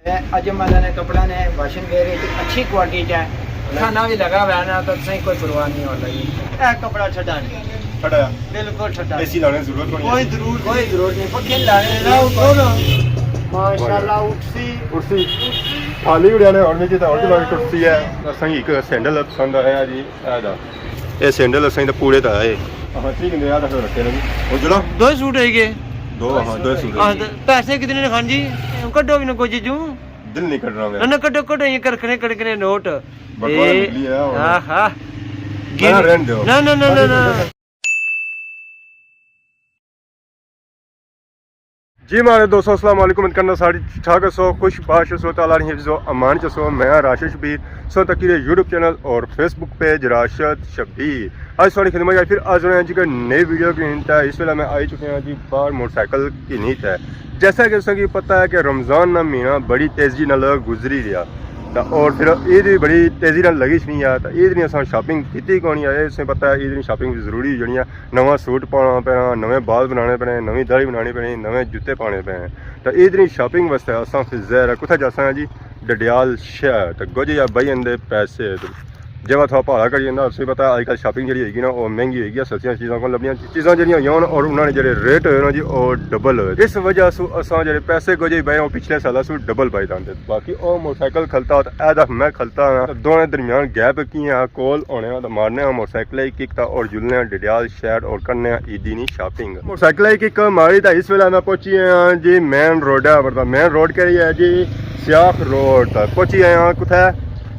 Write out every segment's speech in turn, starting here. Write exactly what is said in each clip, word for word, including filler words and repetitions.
اے اجمل نے کپڑا نے واشنگ ویئر وچ اچھی کوالٹی چ ہے۔ کھانا بھی لگا ہوا ہے نا، تو تساں کوئی پرواہ نہیں ہونا جی۔ اے کپڑا ٹھڈا نہیں۔ ٹھڈا ہے۔ بالکل ٹھڈا۔ اے سی لانے دی ضرورت کونی۔ کوئی ضرورت، کوئی ضرورت نہیں۔ پکھے لانے نا، اترو نا۔ ماشاءاللہ، اٹھسی۔ اٹھسی۔ خالی اڑیا نے، اور میں کیتا، اور بھی کرسی ہے۔ اساں ایک سینڈل پسند آیا جی، اے دا۔ اے سینڈل اساں تے پورے تا ہے۔ ہاں، ٹھیک ہے، یاد رکھو، رکھے نا جی۔ اور جڑا؟ دو سوٹ ہے کے؟ دو، ہاں، دو سوٹ ہے۔ ہاں، تے پیسے کتنے نے خان جی؟ کڈو بھی نہ کوئی جیجو۔ دل نہیں کڈنا میں۔ نہ، نہ، کڈو، کڈو، یہ کرکھنے، کرکھنے نوٹ۔ بٹوا اے، نکلی ہے، اور ہاں، ہاں۔ نہ، نہ، رہن دیو۔ نہ، نہ، نہ، نہ، نہ۔ جی ماڑے دوستو، السلام علیکم۔ امید کرنا ساری ٹھیک ٹھاک ہسو، خوش باش ہسو، تعالیٰ نے حفظ و امان چ ہسو۔ میں ہاں راشد شبیر، سو تکی رہے یوٹیوب چینل اور فیس بک پیج راشد شبیر۔ اج ساری خدمت چ پھر حاضر ہیں جی کہ نئی ویڈیو کے نیت۔ اس ویلے میں آئی چکے ہاں جی باہر موٹر سائیکل کے نیت۔ جیسا کہ تساں کی پتہ ہے کہ رمضان نا مہینہ بڑی تیزی نال گزری رہیا، تا اور پھر عید بھی بڑی تیزی نال لگی شنی ہے، تا عید نی اساں شاپنگ کیتی کونی ہے۔ اساں پتہ ہے عید نی شاپنگ بھی ضروری ہو جانی ہے۔ نواں سوٹ پانا پینا، نویں بال بنانے پینے، نویں داڑھی بنانی پینی، نویں جوتے پانے پینے۔ تے عید نی شاپنگ واسطے اساں پھر ظاہر ہے کتھے جاساں جی؟ ڈڈیال شہر۔ تے گوجے یا بئی اندے پیسے تے جیوا تھا پہاڑا کری جانا، اساں پتہ ہے اج کل شاپنگ جیڑی ہوئی گی نا، او مہنگی ہوئی گی، سستیاں چیزاں کول لبنیاں، چیزاں جیڑیاں ہوئی ہون اور انہاں نے جیڑے ریٹ ہوئے نا جی، او ڈبل ہوئے۔ اس وجہ سو اساں جیڑے پیسے گوجے بئے او پچھلے سالا سو ڈبل بائی داندے۔ باقی او موٹر سائیکل کھلتا تے اے دا میں کھلتا ہاں۔ تے دونے درمیان گیپ کی ہے، کول ہونے آں تے مارنے آں موٹر سائیکل ہی کک تا اور جلنے آں ڈڈیال شہر اور کرنے آں عیدی نی شاپنگ۔ موٹر سائیکل ہی کک ماری تے اس ویلے میں پہنچی آں جی مین روڈ ہے، وردا مین روڈ کیڑی ہے جی؟ سیاخ روڈ۔ تے پہنچی آیا کتھے؟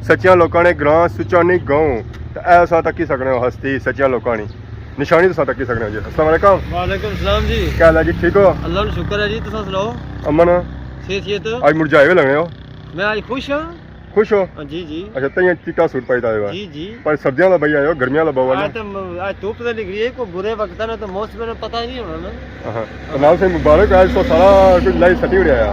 سچیاں لوکاں نے گراں، سچانی گاؤں۔ تے اے اساں تکی سکنے ہو ہستی سچیاں لوکاں نی نشانی تساں تکی سکنے ہو جی۔ السلام علیکم۔ وعلیکم السلام جی۔ کیا حال ہے جی؟ ٹھیک ہو؟ اللہ کا شکر ہے جی، تساں سناؤ؟ امن۔ صحت، صحت۔ اج مرجھائے ہوئے لگنے ہو۔ میں اج خوش ہاں۔ خوش ہو؟ ہاں جی، جی۔ اچھا، تئیں چٹا سوٹ پائی دا ہے۔ جی، جی۔ پر سردیاں دا بئی آئے ہو، گرمیاں دا بہو ہے نا؟ آج تو، آج دھوپ تے نکلی ہے، کوئی برے وقت ہے نا، تو موسم نے پتہ ہی نہیں ہونا نا۔ ہاں۔ تو نال سے مبارک، آج تو سارا کچھ لائی سٹی اڑیا ہے۔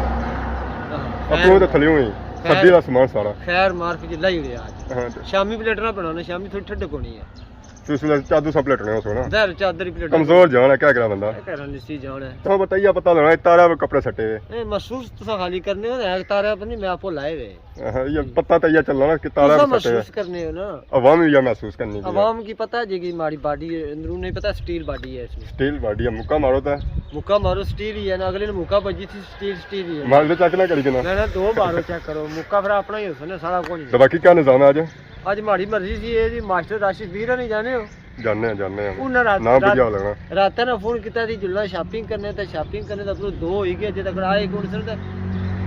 ہاں۔ اپنے تو تھلیوں ہی۔ خیر۔ سردی دا سامان سارا۔ خیر مارکیٹ لائی اڑیا آج۔ ہاں۔ شامی پلیٹنا بنانا، شامی تھوڑی ٹھڈک ہونی ہے۔ تو اس ویلے چادر سب لٹنے ہو سونا۔ ظاہر چادر ہی پلٹنے۔ کمزور جان ہے، کیا کرا بندہ؟ کیا کرا، نسی جان ہے۔ تو بتائیے، پتہ لگنا، تارا پہ کپڑے سٹے ہوئے۔ اے محسوس تساں خالی کرنے ہو، ہے تارا پر نہیں، میں آپ کو لائے ہوئے۔ ہاں، یہ پتہ تو یہ چلنا نا کہ تارا تساں پہ سٹے ہوئے۔ محسوس کرنے ہو نا۔ عوام بھی یہ محسوس کرنی چاہیے۔ عوام کی پتہ جی کہ ہماری باڈی ہے، اندروں نہیں پتہ، سٹیل باڈی ہے اس میں۔ سٹیل باڈی ہے، مکہ مارو تو۔ مکہ مارو، سٹیل ہی ہے نا، اگلے نے مکہ بجی تھی، سٹیل، سٹیل ہی ہے۔ مار دے چیک نہ کری جنا۔ نہ، نہ، دو بار چیک کرو، مکہ پھر اپنا ہی ہوسا نا، سارا کچھ نہیں۔ تو باقی کیا نظام ہے آج؟ اج ماڑی مرضی سی، اے جی ماسٹر راشد میر ہونی جانے ہو؟ جانے آں، جانے آں۔ انہاں رات، نام رات، بجا لگنا۔ راتاں نا فون کیتا سی، جلنا شاپنگ کرنے تے شاپنگ کرنے تے پھر دو ہوئی گئے، جے تک آئے کون سن تے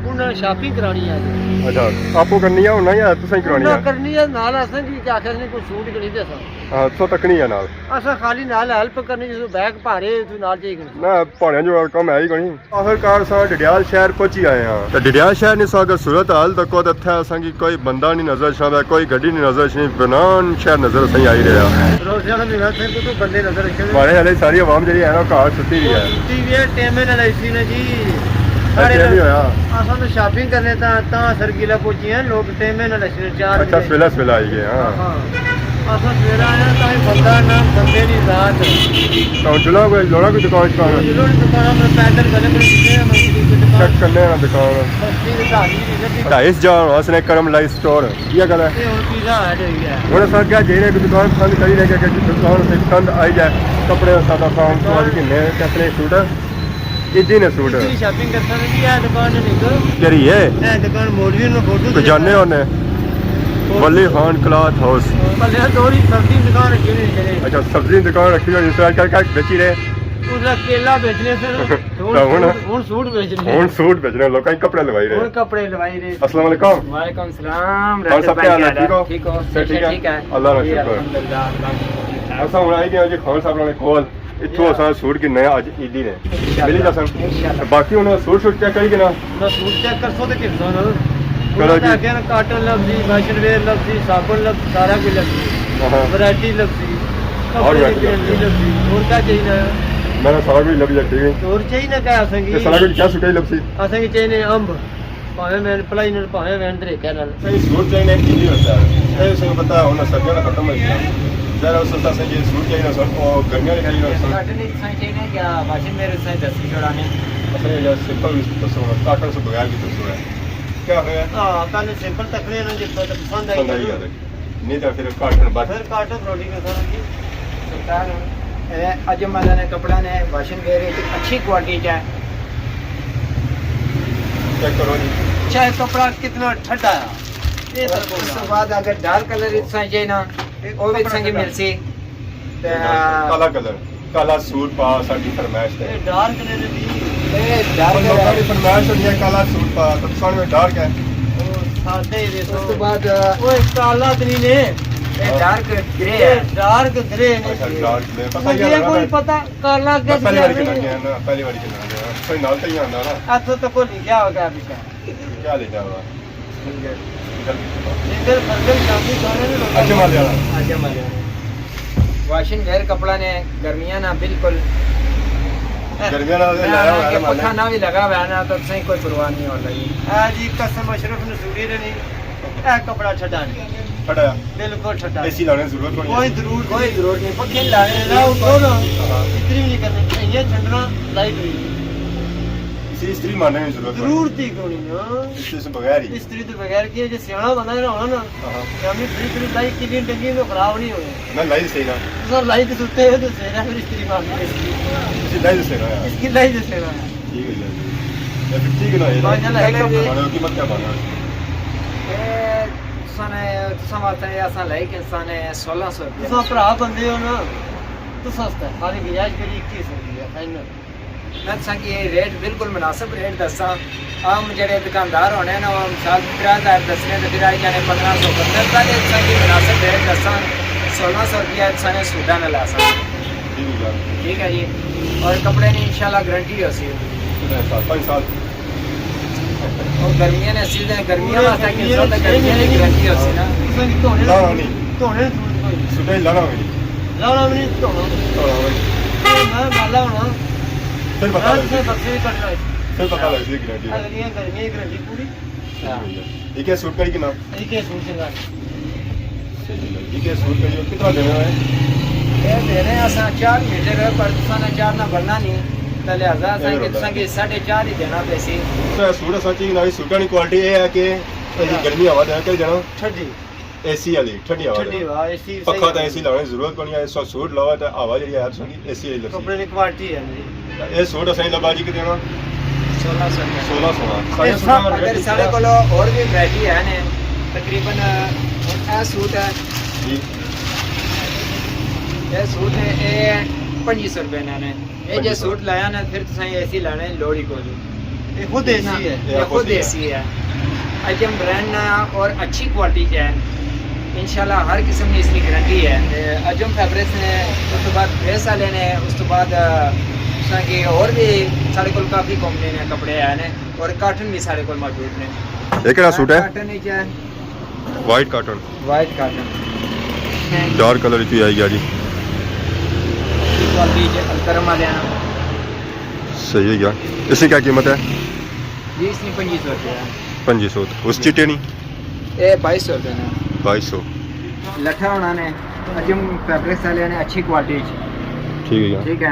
انہاں نے شاپنگ کرانی ہے جی۔ اچھا، آپو کرنی ہے ہونا یا تساں ہی کرانی ہے؟ انہاں کرنی ہے، نال اساں جی کیا آکھیا سی کوئی سوٹ گھنی دے اساں۔ ہاں، سو تکنی ہے نال۔ اساں خالی نال ہیلپ کرنی، جس بیگ بھارے تو نال چاہیے گھنی۔ نہ، پہاڑیاں جو کم ہے ہی کونی۔ آخر کار اساں ڈڈیال شہر پہنچی آئے ہاں۔ تے ڈڈیال شہر نی سو اگر صورت حال تکو تے اتھے اساں کی کوئی بندہ نہیں نظر اچھنا پیا، کوئی گڈی نہیں نظر اچھنی، ویران شہر نظر اساں کی آئی رہیا۔ روزے والا مہینہ اتھے کو تو بندے نظر اچھنے۔ ماڑے ہالے ساری عوام جیڑی ہے نا، گھر ستی وی ہے۔ ستی وی ہے، ٹیمے نال آئی سی نا جی۔ اے سارے ٹیم ہی ہویا۔ اساں تو شاپنگ کرنے تا، تاں سرگیلا پہنچی ہیں، لوگ ٹیمے نال اچھنے، چار اچھا، بجے۔ سویلا سویلا آئی گئے، ہاں۔ ہاں۔ اساں سویرا آئے آں، تاں ہی بندہ نہ، بندے نی ذات۔ تاں ہن چلو کوئی، لوڑا کوئی دکان شکان؟ کوئی لوڑ دکان، ہم پیدل گلے بڑے کتنے ہیں، مسجد کی دکان۔ چیک کرنے آں دکان۔ مسجد کی دہاڑی نہیں لگی۔ تاں اس جا ہن اس نے کرم لائی سٹور، یہ گل ہے۔ یہ ہن پیزا ہٹ ہوئی ہے۔ ہن اساں کیا جیڑے کوئی دکان پسند کری لے کے، کہ دکان سے پسند آئی جائے، کپڑے سادا سامان، سو اج کنے کتنے سوٹ۔ عیدی نے سوٹ۔ عیدی نی شاپنگ کرساں تے جی، اے دکان نے نکل۔ کیڑی ہے؟ اے دکان مولوی نے فوٹو تو جانے ہونے؟ فوٹو۔ ولی خان کلاتھ ہاؤس۔ بلے دو ہی سبزی دکان رکھی ہوئی ہے۔ اچھا، سبزی دکان رکھی ہوئی ہے، اس طرح کیا کیا بیچی رہے؟ اس طرح کیلا بیچنے سے۔ ہن، ہن سوٹ، ہن سوٹ بیچنے۔ ہن سوٹ بیچنے، لوکاں کی کپڑے لوائی رہے۔ ہن کپڑے لوائی رہے۔ السلام علیکم۔ وعلیکم السلام۔ خان صاحب، کیا حال ہے؟ ٹھیک ہو؟ ٹھیک ہو؟ صحت ٹھیک ہے؟ ٹھیک ہے۔ اللہ کا جی، شکر۔ الحمدللہ، اللہ کا شکر۔ اساں ہن آئی گئے ہاں جی خان صاحب نے کول۔ اتھوں اساں سوٹ گھننے آں اج عیدی نے۔ انشاءاللہ۔ ملی جاسن۔ انشاءاللہ۔ باقی انہاں سوٹ شوٹ چیک کری گھناں۔ انہاں سوٹ چیک کرسو تے گھنسو نا۔ کرو انہاں جی۔ آکھیا نا کاٹن لبسی، ویسٹرن ویئر لبسی، صابن لبسی، سارا کچھ لبسی۔ ہاں۔ ورائٹی لبسی۔ ہر کپڑے دی ورائٹی گارنٹی لبسی۔ لبسی۔ ہور کیا چاہیے؟ میں سارا کچھ لبی جاتی ہے۔ ہور چاہیے نا کیا اساں کی؟ تے سارا کچھ کیا سوٹ ہی لبسی؟ اساں کی چاہیے امب۔ بھاویں وین پلائی نال، بھاویں وین دریکے نال۔ اے سوٹ چاہیے نا عیدی واسطے۔ اے تساں کی پتہ ہے، ہن سردیاں دا ختم ہوئی گیا۔ ظاہر ہے، اس واسطے اساں کی سوٹ چاہیے نا سن، او گرمیاں آلے چاہیے نا سن۔ کاٹن وچ تساں چاہیے نا یا واشنگ مشین وچ دسی چھوڑانے؟ اساں کی یا سمپل وچ دسو، کاٹن سے بغیر بھی دسو ہے۔ کیا ہویا؟ ہاں، پہلے سمپل تکنے نا، جس طرح پسند آئی پسند آئی نا۔ گیا۔ نہیں تو پھر کاٹن بس۔ پھر کاٹن روٹی کے ساتھ جی۔ سلطان، اے اجمل نے کپڑا نے واشنگ ویئر وچ اچھی کوالٹی چ ہے۔ چیک کرو جی۔ چاہے کپڑا کتنا ٹھڈا ہے، یہ سب اس تو بعد اگر ڈارک کلر اتسا چاہیے نا، وہ بھی اتسا کی مل سی۔ تے کالا کلر، کالا سوٹ پا، ساڈی فرمائش تے۔ اے ڈارک نے تے بھی۔ اے ڈارک پر لوکاں ہے۔ دی فرمائش ہوندی ہے کالا سوٹ پا، تو ساڈے میں ڈارک ہے۔ او ساڈے ہی اس تو دیکھو۔ بعد، اوئے کالا تے نہیں نے۔ اے ہاں۔ ڈارک گرے اے ہے۔ ڈارک گرے نے۔ اچھا، ڈارک گرے۔ پتہ ہی ہے کوئی نا۔ پتہ کالا بس کس پہلی باری ہے۔ چلانے ہیں نا، پہلی باری چلانے ہیں۔ کوئی نال تو ہی آندا نا۔ اتھوں تو کوئی لکھیا ہوگا پیچھے۔ کیا لکھا ہوا؟ سنگر۔ سنگر۔ سنگر، سنگر شامی سارے نے لوگ۔ اجمل والا۔ اجمل والا۔ واشنگ ویئر کپڑا نے گرمیاں نا بالکل۔ گرمیاں نا لایا ہوا ہے نا پکھا مالک۔ نہ بھی لگا ہوا ہے نا تو صحیح کوئی پرواہ نہیں ہو رہی۔ ہاں جی، قسم اشرف نصوری نے نہیں۔ اے کپڑا ٹھڈا نہیں۔ ٹھڈا۔ بالکل ٹھڈا۔ اے سی لانے ضرورت کوئی نہیں۔ کوئی ضرورت کوئی ضرورت نہیں۔ پکھے لانے لاؤ، اتنی بھی نہیں کرنی۔ اے چھنڈنا لائٹ ہوئی۔ اسی استری مارنے کی ضرورت کوئی نہیں۔ ضرورت ہی کوئی نہیں نا۔ استری سے بغیر ہی۔ استری تو بغیر کی ہے، جے سیاڑا بندہ جیڑا ہونا نا، ہاں۔ شامی فری فری لائی کلین ڈنگی تو خراب نہیں ہونا۔ میں لائی صحیح نا۔ تساں لائی تے ستے ہو تے سیرا پھر استری مارنی ہے۔ اسی لائی تے سیرا ہے۔ اس کی لائی تے سیرا ہے۔ ٹھیک ہے جی۔ یہ پھر ٹھیک ہے نا، یہ ماشاءاللہ، ایک کپڑا۔ کھانے کی قیمت کیا بنا ہے؟ اے تساں نے، تساں واسطے اساں لائی کہ انسان ہے سولہ سو روپیہ۔ تساں بھرا بندے ہو نا، تو سستا ہے۔ ساری گنجائش کری اکی سو روپیہ فائنل۔ میں تساں کی ریٹ بالکل مناسب ریٹ دساں۔ عام جڑے دکاندار ہونے نا، وہ مثال ترے ہزار دسنے تے پھر آئی جانے پندرہ سو۔ پندرہ پہلے تساں کی مناسب ریٹ دساں، سولہ سو روپیہ تساں نے سوٹاں نے لاساں۔ ٹھیک ہے۔ ٹھیک ہے جی، اور کپڑے نی انشاءاللہ گارنٹی ہوسی۔ کتنے سال؟ پانچ سال۔ اور گرمیاں نے سیزن، گرمیاں واسطے کہ سال تک گرمیاں نی گارنٹی ہوسی نا۔ تساں کی دھونے، لانا نہیں۔ دھونے ضرورت کوئی نہیں۔ سوٹے لانا ہوئے نہیں۔ لانا بھی نہیں، دھونا۔ دھونا ہوئے نہیں۔ میں مالا ہونا۔ پھر پتہ میں لگ سی۔ بکسے بھی کٹنا ہے۔ پھر پتہ لگ سی گارنٹی۔ اگلیاں گرمیاں کی گارنٹی پوری۔ یہ کیا سوٹ کا ہی کنا؟ یہ کیا سوٹ چنگا؟ یہ کیا سوٹ کا، یہ کتنا دینا ہے؟ یہ دینے اساں چار میٹر ہے، پر تساں نے چار نہ بننا نہیں، تو لہذا اساں یہ کہ تساں کی ساڑھے چار ہی دینا پیسی۔ تو یہ سوٹ اساں چاہیے نا، سوٹاں نی کوالٹی یہ ہے کہ یہ گرمی ہوا دینا، کیا دینا؟ ٹھڈی۔ اے سی والی، ٹھڈی ہوا ٹھڈی دینا۔ ہوا، اے سی پکھا صحیح تے اے سی لانے کی ضرورت کونی ہے، اس سوٹ لاؤ تے ہوا جیڑی ہے، ساری اے سی والی لگسی۔ کپڑے نی کوالٹی ہے جی۔ اے سوٹ اساں لبا جی کہ دینا؟ سولہ سو روپے۔ سولہ سو۔ اے سارے سب سوٹاں اگر ساڑے کول اور بھی ورائٹی ہے نے، تقریباً اے سوٹ ہے۔ جی۔ اے سوٹ ہے، اے پنجی سو روپے نے۔ اے جے پنجی سو۔ سوٹ لایا نا، پھر تساں اے سی لانے لوڑ ہی کوئی نہیں۔ اے خود اے سی ہے۔ اے خود اے سی ہے۔ اجم برانڈ نا اور اچھی کوالٹی چ ہے۔ انشاءاللہ ہر قسم نی اس نی گارنٹی ہے۔ تے اجم فیبرکس نے، اس تو بعد پریس والے نے، اس تو بعد، آ، تساں کی اور بھی ساڑے کول کافی کمپنی نے کپڑے آئے نے اور کاٹن بھی ساڑے کول موجود نے۔ اے کیڑا سوٹ ہے؟ کاٹن وچ ہے۔ وائٹ کاٹن۔ وائٹ کاٹن۔ ڈارک کلر وچ وی آئی گیا جی۔ کوالٹی چ الکرم والے ہیں۔ صحیح ہے یار۔ اس کی کیا قیمت ہے؟ جی، اس کی پنجی سو روپیہ ہے۔ پنجی سو۔ اس چٹے نہیں؟ اے بائیس سو روپے نے۔ بائیس سو۔ لٹھا ہونا نے، اجم فیبرکس والے نے، اچھی کوالٹی چ۔ ٹھیک ہے یار۔ ٹھیک ہے۔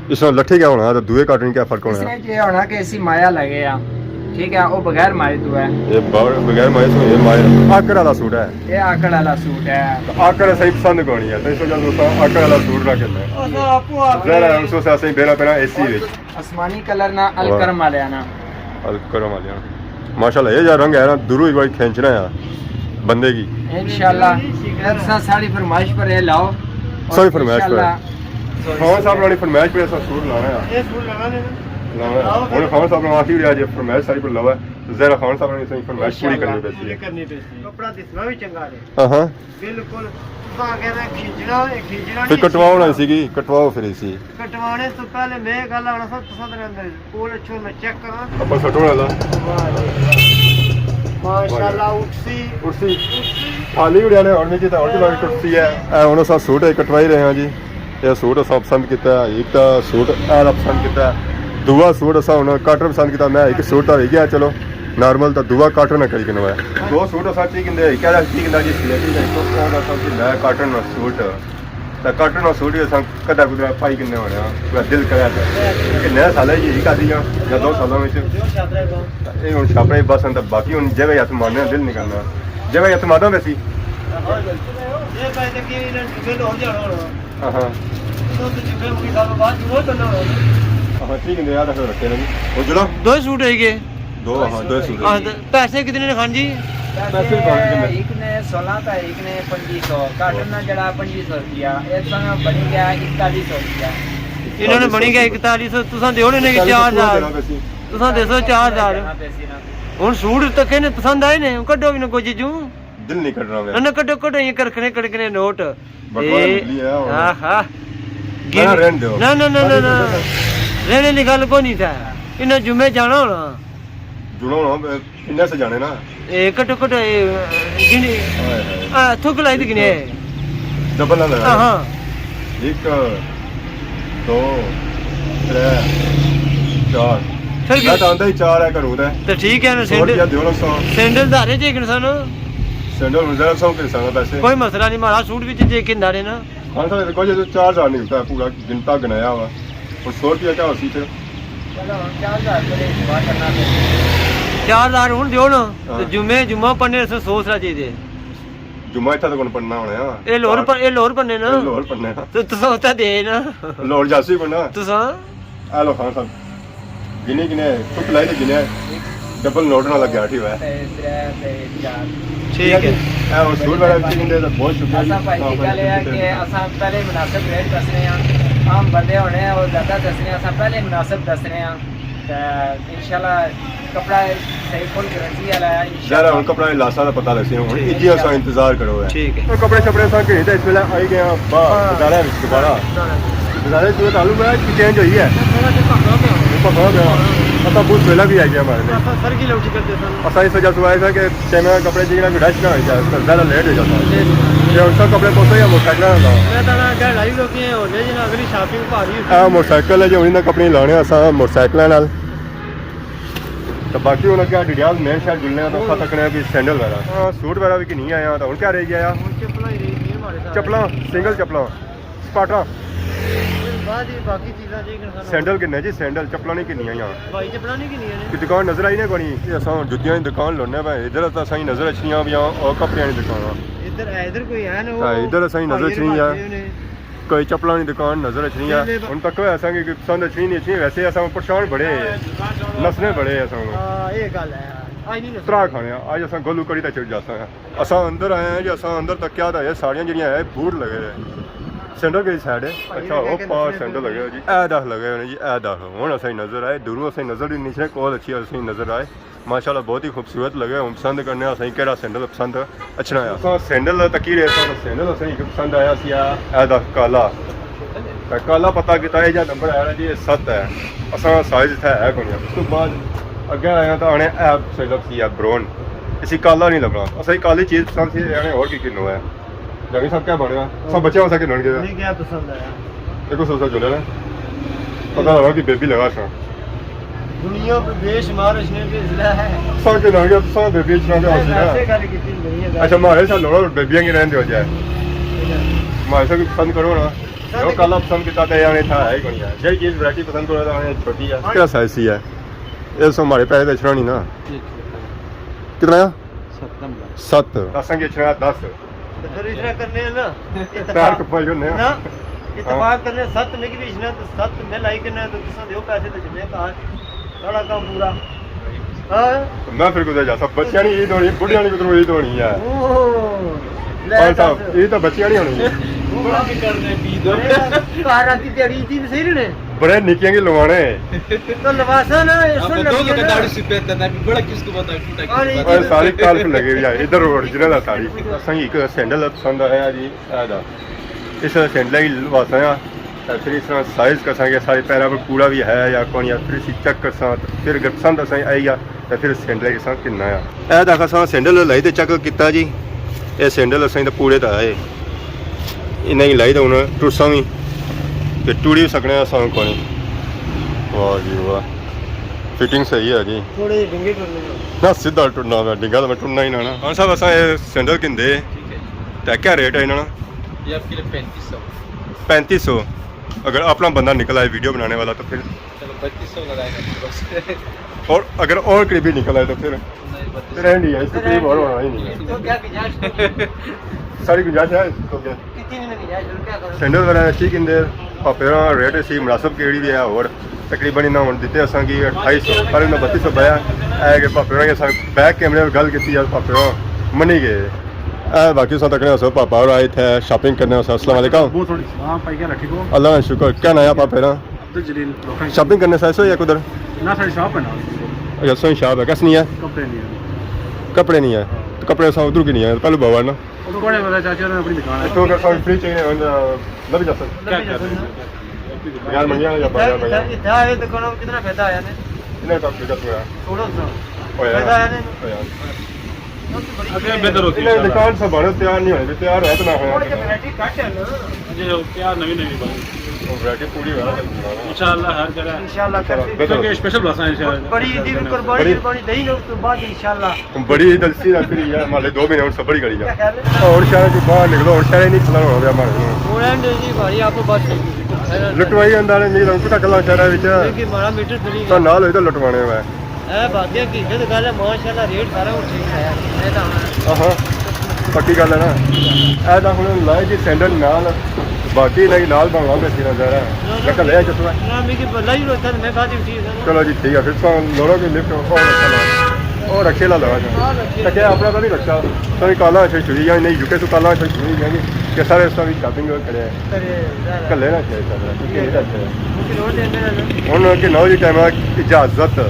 اس طرح لٹھے کیا ہونا ہے تے دوئے کاٹن کیا فرق ہونا ہے؟ اس نے یہ ہونا کہ اسی مایا لگے آ، ٹھیک ہے، وہ بغیر مایا تو ہے۔ یہ بغیر مایا تو، یہ مایا آکڑ والا سوٹ ہے۔ یہ آکڑ والا سوٹ ہے۔ تو آکڑ صحیح پسند کونی ہے، تو اس وجہ سے اس آکڑ والا سوٹ نہ کرنا ہے۔ ذرا اس واسطے اسیں بیرا پینا اے سی وچ۔ آسمانی کلر نا الکرم والے آنا۔ الکرم والے آنا۔ ماشاءاللہ، یہ جا رنگ ہے نا، دوروں ہی بڑی کھینچنا ہے بندے کی۔ انشاءاللہ، تساں ساڑی فرمائش پر یہ لاؤ۔ ساڑی فرمائش پر۔ انشاءاللہ۔ خان صاحب نی فرمائش پر ایسا سوٹ لانا ہے۔ یہ سوٹ لانا ہے نا۔ لانا ہے۔ ہن خان صاحب نے آخی رہا جی فرمائش ساڑی پر لاؤ ہے۔ ذرا خان صاحب نے فرمائش پوری کرنی پیسی ہے۔ پوری کرنی پیسی۔ کپڑا دسنا بھی چنگا ہے۔ ہاں ہاں۔ بالکل۔ تساں کہنا کھینچنا، یہ کھینچنا پھر نہیں کٹواؤ نا اسی۔ اسی کی، کٹواؤ پھر اسی۔ کٹوانے سے پہلے میں گل آنا سا، تساں تے اندر کول اچھو میں چیک کراں۔ اپر سٹو والا۔ واہ جی واہ۔ ماشاءاللہ، اٹھسی۔ اٹھسی۔ خالی اڑیا نے اور نہیں کیتا، اور بھی ٹوٹسی ہے۔ اے ہن اساں سوٹ کٹوائی رہے ہیں جی۔ یہ سوٹ اساں پسند کیتا ہے، ایک تا سوٹ اے دا پسند کیتا ہے۔ دوا سوٹ اساں ہن کاٹن پسند کیتا، میں ایک سوٹ تا رہ گیا، چلو نارمل تا دوا کاٹن نہ کری کنوا ہے۔ دو سوٹ اساں چاہی کندے، ایک اے دا چاہی کندا جی سلیٹی دا، ایک سوٹ دا سب سے نیا کاٹن سوٹ۔ تے کاٹن اور سوٹ اساں کدا کدا پائی کنے ہونے آں، پورا دل کرے تے۔ کہ نیا سال ہے، یہ ایک آدھی یا، یا دو سالوں وچ۔ تے اے ہن چھاپڑے بس ہن، تے باقی ہن جگہ ہی ہتھ مارنے نا دل نہیں کرنا۔ جگہ ہی ہتھ مارنا ویسی۔ ہاں، ہاں۔ ہاں، ٹھیک ہے، یار، رکھو، رکھے نا جی۔ وہ جڑا؟ دو سوٹ ہے یہ؟ دو، ہاں، دو سوٹ ہے۔ ہاں، تے پیسے کتنے نے خان جی؟ پیسے پیسے بانٹ کے ایک نے سولہ تا ایک نے پنجی سو، کاٹن نا جڑا پنجی سو روپیہ، اس طرح بنی گیا اکتالیس سو روپیہ۔ انہوں نے بنی گیا اکتالیس سو، تساں دیو نے کہ اکتالیس سو چار ہزار۔ پورا دینا پیسی۔ تساں دے سو چار ہزار۔ دینا پیسی نا۔ ہن سوٹ تکے نے پسند آئے نے، کڈو بھی نہ کوئی جیجو۔ دل نہیں کڈنا میں۔ نہ، نہ، کڈو، کڈو، یہ کرکھنے، کڑکنے نوٹ۔ بٹوا اے، نکلی ہے ہن۔ ہاں، ہاں۔ نہ، نہ، رہن دیو۔ نہ، نہ، نہ، نہ، نہ۔ رہنے نی گل کوئی نہیں تھا۔ انہاں جمعے جانا ہونا۔ جڑا ہونا، کنے سے جانے نا؟ اے، کٹو کٹو، اے، گنی۔ ہائے ہائے۔ آ، تھوک لائی دی گنے۔ ڈبل نہ لگا۔ ہاں، ہاں۔ ایک، دو، ترے، چار۔ پھر میں کی؟ تو آندا ہی چار ہے گھروں تے۔ تے ٹھیک ہے نا، سو روپیہ سینڈل، دیو نا سو۔ سینڈل دھارے جے گن سن۔ سینڈل ہن ذرا سو کے سارا پیسے۔ کوئی مسئلہ نہیں، مارا سوٹ بھی جے گن دھارے نا۔ ہاں سر، کوئی جو چار ہزار نہیں ہوتا ہے، پورا گنتا گنایا ہوا۔ اور سو روپیہ کیا ہوسی پھر؟ چلو، ہن چار ہزار کرے، بات کرنا پہ۔ چار ہزار ہن دیو نا، ہاں۔ تے جمعے، جمعہ پڑھنے سے سو سرا چاہیے۔ جمعہ اتھا تے کون پڑھنا ہونا ہے؟ اے لاہور چار۔ پ-، اے لاہور پڑھنے نا۔ اے لاہور پڑھنے نا۔ تے تساں اتھا دے نا۔ لاہور جاسی کون نا۔ تساں؟ اے لو خان صاحب۔ گنے گنے، تک لائی تے گنے، ڈبل نوٹ نہ لگیا، ٹھیک ہے۔ تے ترے تے چار۔ ٹھیک ہے۔ اے ہن سوٹ والا بھی گھندے تے بہت شکریہ جی۔ اساں بھائی جی، گل اے ہے کہ اساں پہلے مناسب ریٹ دسنے آں، عام بندے ہونے ہیں، او زیادہ دسنے، اساں پہلے مناسب دسنے آں۔ تے انشاءاللہ کپڑا صحیح فل گارنٹی والا ہے، ذرا انشاءاللہ۔ ہن کپڑا لاسا دا پتہ لگسی، ہن ٹھیک۔ اجی اساں انتظار کرو ہے۔ ٹھیک ہے۔ کپڑے شپڑے اساں گھنی تے اس ویلے آئی گئے آں باہر، ہاں۔ بازارے وچ دوبارہ۔ بازارے۔ بازارے وچ تعلق ہے کہ چینج ہوئی ہے۔ تھوڑا جہا بھخا پیا۔ بھخا پیا۔ اساں بہت ویلا بھی آئی گیا ہمارے لیے۔ اساں سر کی لوٹی کرتے سن۔ اساں اس وجہ سے آئے تھے کہ چینج کپڑے جی نہ رش نہ ہوئی جائے، زیادہ لیٹ ہو جاتا ہے۔ جی، جی۔ یہ ہن سب کپڑے پہنچے یا موٹر سائیکل نہ؟ میں تانا گھر آئی لوکی ہونے جی نہ اگلی شاپنگ بھاری ہوئی۔ اے موٹر سائیکل ہے جی، ہن انہاں کپڑے لانے اساں موٹر سائیکل نال۔ تو باقی ہن اگے ڈڈیال مین شہر جلنے آں تو اتھا تکنے آں کہ سینڈل وغیرہ۔ ہاں، سوٹ وغیرہ بھی گھنی آیا، تو ہن کیا رہ گیا؟ ہن چپلاں ہی رہ گئیاں ہمارے ساتھ۔ چپلاں، سنگل چپلاں، سپاٹاں۔ بعد ہی باقی چیزاں جی گھنساں۔ سینڈل گھنے جی، سینڈل، چپلاں نہیں گھنیاں یہاں۔ بھائی چپلاں نہیں گھنیاں نے۔ کہ دکان نظر آئی نا کونی؟ اے اساں جتیاں دی دکان لانے پے، ادھر تاں اساں نظر اچھنیاں پیاں، او کپڑیاں دی دکان۔ ادھر، ادھر کوئی ہے نا، ہاں، ادھر اساں نظر اچھنی ہے۔ کوئی چپلاں نی دکان نظر اچھنی ہے۔ ہن تک اساں کی پسند اچھنی نہیں اچھنی، ویسے اساں پریشان بڑے، نسنے بڑے اساں۔ ہاں، یہ گل ہے۔ اج نہیں نسنے۔ ترا کھانے آ، اج اساں گولو کڑی تے چڑھ جاساں۔ اساں اندر آئے ہیں جی، اساں اندر تکیا تے اے ساریاں جیڑیاں ہے بوٹ لگے ہوئے۔ سینڈل کیڑی سائیڈ ہے؟ اچھا، او پار سینڈل لگے ہوئے جی۔ اے دکھ لگے ہوئے نے جی، اے دکھ۔ ہن اساں نظر آئے، دوروں اساں نظر ہی نہیں سے، کول اچھی اساں نظر آئے۔ ماشاءاللہ بہت ہی خوبصورت لگے۔ ہن پسند کرنے آں اساں کیڑا سینڈل پسند اچھنا آیا۔ اساں سینڈل تکی رہے ساں، سینڈل اساں کی پسند آیا سی، اے دا کالا۔ تے کالا پتہ کیتا، اے جا نمبر آیا نا جی، اے ست ہے۔ اساں سائز اتھے ہے کونی۔ اس تو بعد اگے آیا تاں آنے اے سائز سی، اے براؤن۔ اسی کالا نہیں لبنا۔ اساں کی کالی چیز پسند سی، آنے اور کی گھنو ہے۔ جاوید صاحب کیا بنیا؟ سب بچے واسطے گھنن گے۔ نہیں، کیا پسند آیا؟ ایک سو سو جولے نا۔ پتہ لگا کہ بیبی لگا سا۔ دنیا پہ بے شمار اچھنے پہ ضلع ہے۔ سب کے لگا، سب بیبی اچھنا پہ حاصل ہے۔ ایسے گل کیتی نہیں ہے۔ اچھا، ہمارے ساتھ لوڑو بیبیاں کی رہن دیو جائے۔ ہمارے ساتھ پسند کرو نا۔ ساتھ جو کالا پسند کیتا تے آنے تھا ہے ہی کونی ہے۔ جی چیز ورائٹی پسند کرو تو آنے چھوٹی ہے۔ کیا سائز سی ہے؟ اس ہمارے پیسے تے اچھنا نہیں نا۔ ٹھیک، ٹھیک۔ کتنا ہے؟ ست نمبر۔ ست۔ اساں کی اچھنا دس۔ تے پھر اس طرح کرنے ہیں نا، پیر اتفاق، کپائی ہونے ہیں۔ نا، اتفاق کرنے، ست مکی وی اچھنا تے ست میں لائی کرنا تے تساں دیو پیسے تے جنے کار۔ ساڑا کام پورا۔ ہاں۔ میں پھر کدھر جا سا، بچیاں نی عید ہونی، بڈھیاں نی کدھروں عید ہونی ہے؟ اوہ، لے ہاں صاحب، دس۔ عید تو بچیاں نی ہونی ہے۔ وہ بھی کرنے عید۔ کار آتی تیری عید ہی صحیح رہنے۔ بڑے نکیاں کی لوانے۔ تو لباسا نا، اس ہاں، میں دو لگی ہے نا۔ داڑھی سفید کرنا، بڑا کس کو پتا ہے، چھوٹا کس کو پتا ہے۔ اور ساری کالف لگے ہوئی ہے، ادھر اوریجنل ہے ساری۔ اساں کی ایک سینڈل پسند آیا جی، اے دا۔ اس سینڈل ہی لباسا آ، تے پھر اس طرح سائز کرساں کہ سارے پیراں پر پورا بھی ہے یا کون، یا پھر اسی چیک کرساں، تے پھر اگر پسند اساں آئی گیا، تے پھر سینڈل اساں کنا آ۔ اے دا اساں سینڈل لائی تے چیک کیتا جی، اے سینڈل اساں تے پورے تے آئے۔ انہاں کی لائی تے ہن ٹرساں وی، تے ٹری سکنے آں اساں کونی۔ واہ جی واہ، فٹنگ صحیح ہے جی۔ تھوڑے جے ڈنگے ٹرنے آ۔ نہ، سیدھا ٹرنا پیا، ڈنگا تے میں ٹرنا ہی نہ نا۔ ہاں صاحب، اساں اے سینڈل گھندے، ٹھیک ہے جی۔ تے کیا ریٹ ہے انہاں نا؟ یہ آپ کے لیے پینتیس سو۔ پینتیس سو۔ اگر اپنا بندہ نکل آئے ویڈیو بنانے والا تو پھر؟ چلو، پینتیس سو لگائے گا بس۔ اور اگر اور قریبی نکل آئے تو پھر؟ نہیں، بتیس سو۔ پھر اینڈ ہی ہے، اس سے قریب اور ہونا ہی نہیں ہے۔ تو کیا گنجائش؟ ساری گنجائش ہے تو کیا؟ کتنی میں گنجائش ہے، کیا کرو؟ سینڈل وغیرہ ٹھیک اندے، پاپے ہوراں ریٹ اسی مناسب کیڑی بھی ہے، اور تقریباً انہاں ہن دتے اساں کی اٹھائی سو، پر انہاں بتیس سو پایا۔ اے کہ پاپے ہوراں کی اساں بیک کیمرے پر گل کیتی، یار پاپے ہوراں منی گئے۔ اے باقی اساں تکنے اساں پاپا ہور آئے تھے شاپنگ کرنے اساں۔ السلام علیکم۔ بہت تھوڑی۔ ہاں بھائی، کیا حال ہے؟ ٹھیک ہو؟ اللہ کا شکر۔ کیا نام ہے پاپے ہوراں؟ عبدالجلیل۔ شاپنگ کرنے سائے سو یا کدھر؟ نہ، ساڑی شاپ ہے نا۔ اچھا، سوئی شاپ ہے، کس نہیں ہے؟ کپڑے نہیں ہے۔ کپڑے نہیں ہے۔ تو کپڑے اساں ادھر کی نہیں ہے، پہلو بابا نا۔ ادھر کون ہے؟ میرا چاچا نے اپنی دکان ہے۔ تو اگر ساڑی فری چاہیے ہو، لبھی جا سکتے۔ کیا کر رہے ہیں؟ یار منگیا یا بازار منگیا؟ اتھا آئے تو کونوں کتنا فائدہ آیا نے؟ انہیں تک فائدہ تو ہے۔ تھوڑا سا۔ او یار۔ فائدہ آیا نے؟ او یار۔ اگے بہتر ہوتی ہے انہیں انشاءاللہ۔ دکان سنبھالو، تیار نہیں ہوئے، تیار ہویا تو نہ ہویا۔ تھوڑی جی ورائٹی گھٹ ہے نا۔ جی، تیار نوی نوی بنی۔ او ورائٹی پوری ہویا نا۔ انشاءاللہ ہر جگہ۔ انشاءاللہ انشاءاللہ، بہتر ہوتی۔ کیونکہ اسپیشل بڑا سا انشاءاللہ۔ بڑی عید دی قربانی، بڑی۔ قربانی دئی نا، اس تو بعد انشاءاللہ۔ بڑی عید اسی آخری ہے، مالے دو مہینے ہن سب بڑی کری جا۔ اور شہر جو باہر نکلو، اور شہر ہی نہیں کھلن ہونا پیا مالے۔ اور اینڈ جی بھائی آپ بس لٹوائی اندر نہیں، رنگ پتہ کلا شہر وچ۔ کہ مارا میٹر دلی تو نال ہوئی تو لٹوانے ہوئے۔ اے باقی حقیقت گل ہے، ماشاءاللہ ریٹ سارا کچھ ٹھیک ہے۔ اے تاں ہاں، پکی گل ہے نا۔ اے تاں ہن لائے جی سینڈل نال، باقی نہیں نال بھاواں بیسی نظر ہے۔ نہ، نہ، میں کلیا چسوا۔ نہ، میکی بدلا ہی روتا، میں بعد ہی اٹھی نا۔ چلو جی ٹھیک ہے، پھر تساں لوڑو کہ لفٹ او رکشے لا۔ او رکشے لا لگا جی۔ ہاں، رکشے تے کیا اپنا تاں نہیں رکشا؟ ساری کالاں اچھے چھوڑی جائیں، نہیں یو کے تو کالاں اچھے چھوڑی جائیں کہ سارے اس طرح شاپنگ کرے ہیں۔ کرے، ظاہر ہے۔ کلے نا چاہیے سارا، کیونکہ نہیں رکھے۔ کسی روڈ دے اندر ہے نا۔ ہن کہ نو جی ٹائم ہے، اجازت۔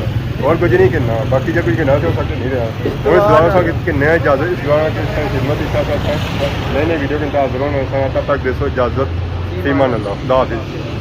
اور کچھ نہیں کہنا، باقی جو کچھ کہنا تو سب نہیں رہا۔ اور اس دعا سا کہ نیا اجازت، اس دعا کے ساتھ خدمت اس طرح نئے نئے ویڈیو کے ساتھ حاضر ہونا، تب تک دیسو اجازت، فی امان اللہ، خدا حافظ۔